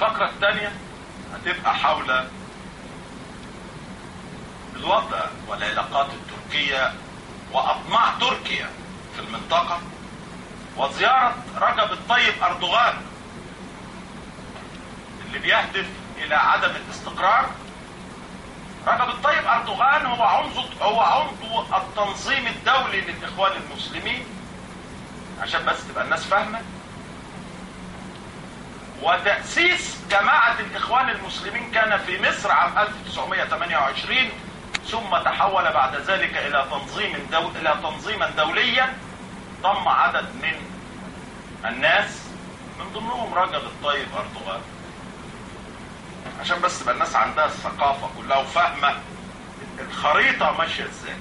الفقرة الثانية هتبقى حول الوضع والعلاقات التركية وأطماع تركيا في المنطقة، وزيارة رجب الطيب أردوغان اللي بيهدف إلى عدم الاستقرار. رجب الطيب أردوغان هو عضو التنظيم الدولي للإخوان المسلمين، عشان بس تبقى الناس فاهمة. وتأسيس جماعة الإخوان المسلمين كان في مصر عام 1928، ثم تحول بعد ذلك إلى تنظيما دوليا ضم عدد من الناس من ضمنهم رجب الطيب أردوغان. عشان بس تبقى الناس عندها الثقافة كلها وفاهمة الخريطة ماشية ازاي.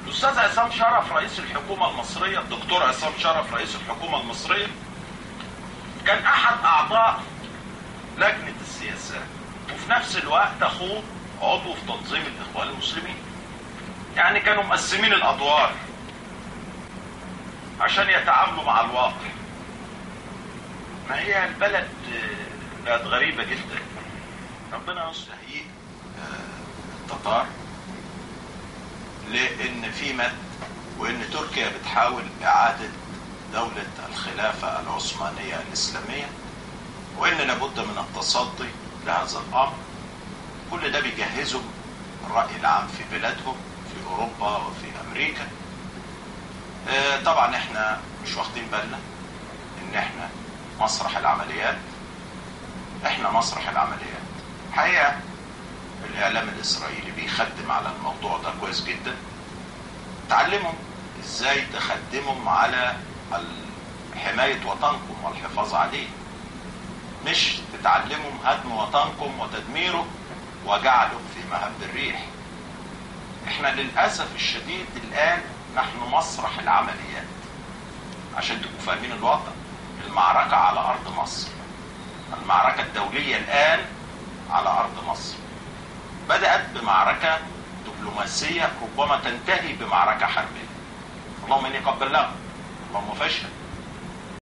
الأستاذ عصام شرف رئيس الحكومة المصرية، الدكتور عصام شرف رئيس الحكومة المصرية، كان أحد أعضاء لجنة السياسات، وفي نفس الوقت أخوه عضو في تنظيم الإخوان المسلمين. يعني كانوا مقسمين الأدوار عشان يتعاملوا مع الواقع. ما هي البلد بقت غريبة جدا. ربنا يصلح التتار، لأن في مد، وإن تركيا بتحاول إعادة دولة الخلافة العثمانية الإسلامية، وإن لابد من التصدي لهذا الأمر. كل ده بيجهزوا الرأي العام في بلادهم، في أوروبا وفي أمريكا. طبعا إحنا مش واخدين بالنا إن إحنا مسرح العمليات. إحنا مسرح العمليات. حقيقة الإعلام الإسرائيلي بيخدم على الموضوع ده كويس جدا. تعلموا إزاي تخدمهم على حماية وطنكم والحفاظ عليه، مش تتعلموا هدم وطنكم وتدميره وجعله في مهب الريح. احنا للأسف الشديد الآن نحن مسرح العمليات، عشان تبقوا فاهمين الوضع. المعركة على أرض مصر، المعركة الدولية الآن على أرض مصر، بدأت بمعركة دبلوماسية ربما تنتهي بمعركة حربية. اللهم إني قد بلغت، اللهم فاشهد.